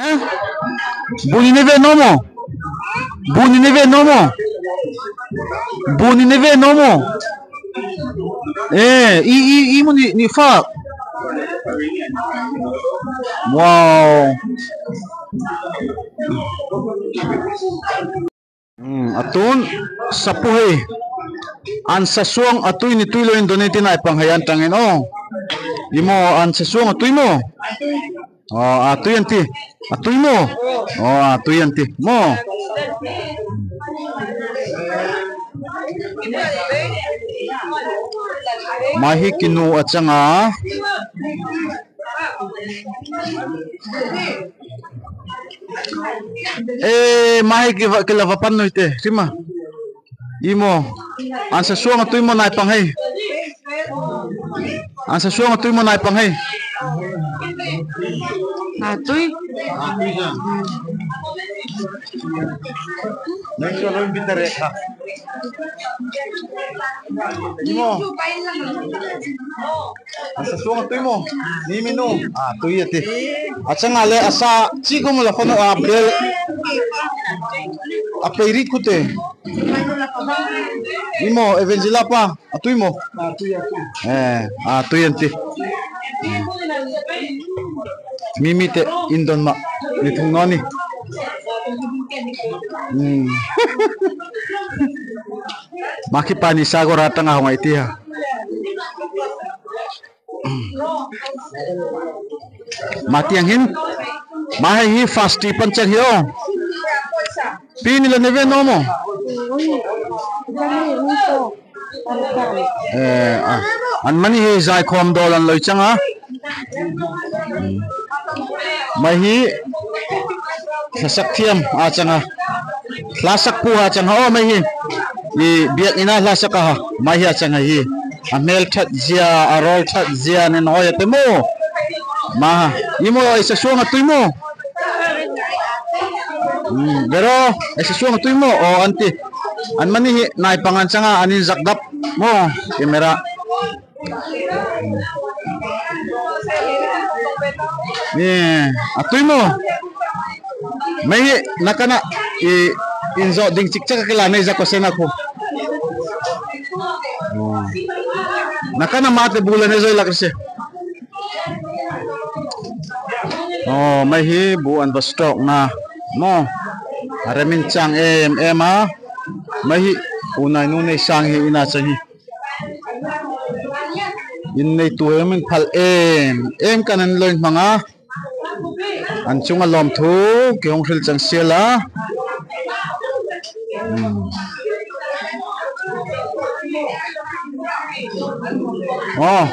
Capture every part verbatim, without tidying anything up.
Eh? Bu ni neve nomo. Bu ni neve nomo. Bu ni neve nomo. Eh, i, i, i mu ni, ni fa. Wow. Hmm, atun sapu hei. An sasuang atui ni tui lo in done ti nai pang hei an tang en o. Imo an sasuang atui mo. O, atui an ti. Atui mo. O, atui an ti. Mo. Mai hi kinu achang a. E, mai hi ki va, ki la va pan noi te, sima. Imo. An sasuang atui mo nai pang hei. An sasuang atui mo nai pang hei. Atui. Imo. An sasuang atui mo. Ni minu. Atui ati. Achang a le asa chi ko mo la kono a bel. A peirik kute. Imo Evangela pa. Atui mo. Eh, atui an ti. Mimi te indon ma. Ni thung no ni. Hmm. Maki pani sagor atang a hong ai ti ha. Mati ang hin. Mai hi first tip an chang hi o. Pi ni la neve nomo. Eh, ah. An mani hi zai khom dol an loi chang a. Mai hi hlasak thiam a chang a. Hlasak pu a chang a o mai hi. I biak ina hlasak a ha. Mai hi a chang a hi. A hmel that zia, a rol that zia nen hoi a te mo. Ma ha. Imo ei sasuang atui mo. Hmm, bero, ei sasuang atui mo. O, an ti. An mani hi nai pang an chang a, an in zak dap mo. Camera. Ni, atui mo. Mai hi, nakana, i, inzo ding chik chak kila nei za ko sena ko. Nakana mate bula nei zoi lak se. O, mai hi bu an va stok na. Mo. Are min chang em, em a. Mai hi, u nai nu nei sang hi, ina chang hi. In nei tu hei min phal em, em kan an loin hmang a. An chung a lom thu, ki hong hril chang sial a. Hmm. O.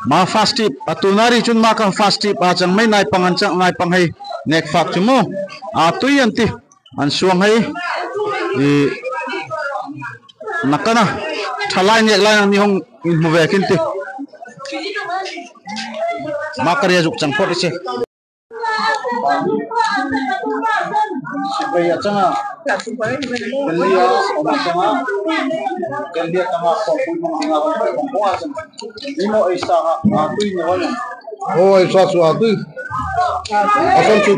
Ma first tip, a tu nari chun ma ka first tip, a chang mai nai pang an chang nai pang hei. Nek fak chu mo. Atui an ti. An suang hei. I, nakana. Thalai nek lai nang ni hong in mu ve kin ti. Ma ka ria zuk chang pot i se. Sipai a chang a. Kelia, om chang a. Kelia chang a, kong pui mong chang a, kong pui mong a chang a. Imo ei sa ha, atui ni hoi. O, ei sa su atui. Asan su,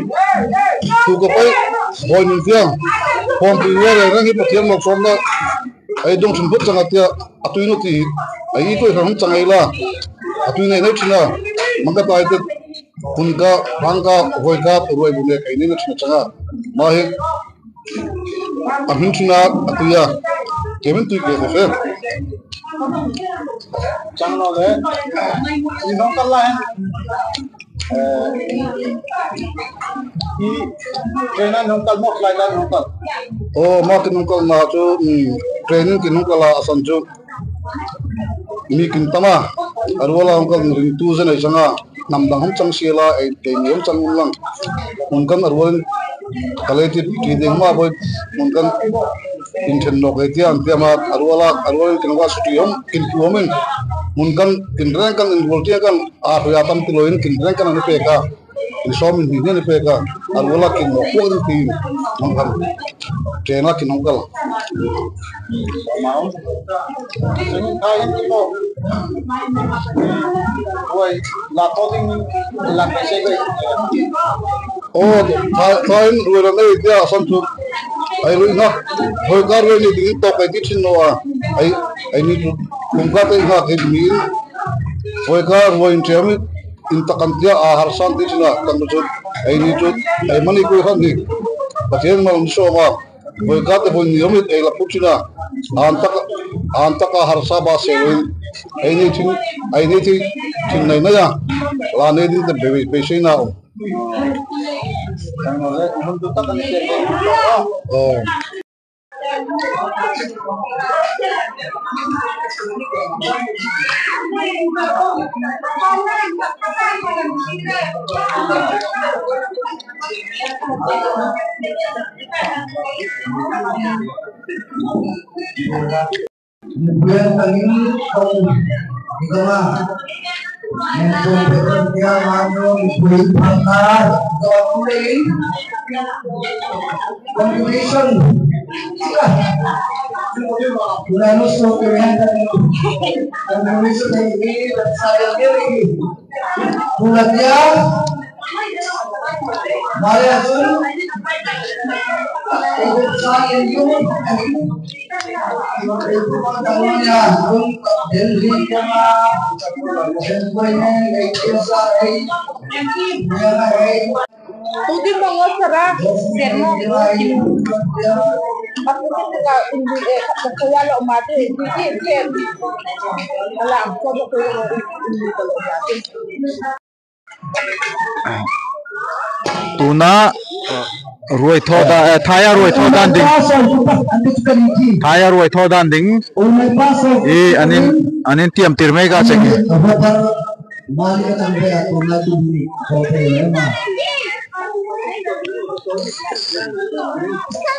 su ka pai, hoi min tiang. Hom pi wa re nang hi Pathian mok som na. Ei dong sun phut chang a tia, atui no ti. Ei i tui sang chang ei la. Atui nei nei china. Mang ka tai te. Hun ka, bang ka, hoi ka, ruai bu ne kai nei nei china chang a. Ma hi. A hmin chuna a tui a. Kemen tui ke se. Chang no le. I nong kal la hen. Eh, i trainer nong kal mo, flight nong kal. O, ma ke nong kal na chu, mm, training ke nong kal a san chu. Mi kin tama, aruala hong kal ring tu zen ai sanga. Namdang hom chang sial a, ei, ei mi hom chang un lang. Mun kan arual in kalei ti, ti ding ma boi, mun kan in then nok ei ti an ti ama aruala, arual in kin wa suti hom, kin tu hom in. Mun kan kin reng kan in wol ti kan, a hu ya tam ti lo in kin reng kan an pek a. Kin som in hi ni pek a. Aruala kin nok kuak in ti, mun kan. Train a kin hong kal. Wai, la ko ding, la ka se ko. Aw, tha, tha in ruai la nei tia san chu. Ai ruai na. Voi ka ruai ni ding tawk ai ti chin lo a. Ai, ai ni chu. Kum ka te nga ke mi. Voi ka ruai in tiam in takan tia a harsan ti chin a. Tang chu. Ai ni chu. Ai mani koi khan ni. Pathian mal so ma. Voi ka te voi ni om it ei la put chin a. An tak, an tak a harsa ba se lo in. Ai ni chin, ai ni chin, chin nai na ya. La nei ding te be, be se na om. Congratulations. Congratulations. Congratulations. Pulatia, Maria Azul, Ibu Sari Yun, Ibu Pangkalunya, Ibu Delhi Kama, Ibu Esa, Ibu Esa. Tutin mongol sara, sermo, aku tu ka undu e, kaya lo mati, titi, titi. Alam, coba kalau undu kalau mati. Tuna ruai tho da, eh, thaya ruai tho dan ding. Thaya ruai tho dan ding. I anin, anin tiam tir mei ka cheng.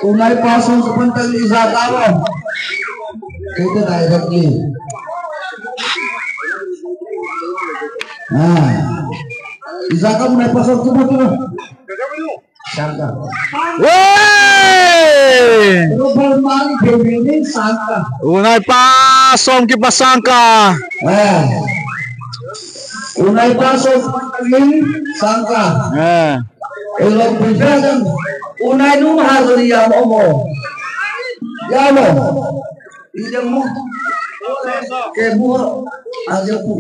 Unai pasal sebentar ni zakawa. Kita directly. Nah, izaka unai pasal tu betul. Sangka. Woi! Global mari pemilih sangka. Unai pasom ki pasangka. Eh. Unai pasom ki sangka. Eh. Elok berjalan. Unai num hazali ya momo. Ya mo. Ida mo. Ke mo. Aja pu.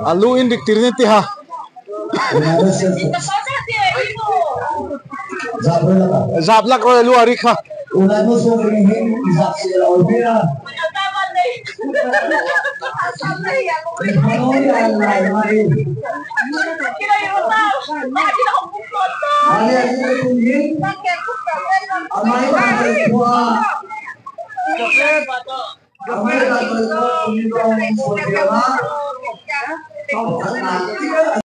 Alu indik tirni tiha. Zaplak ro alu arik ha.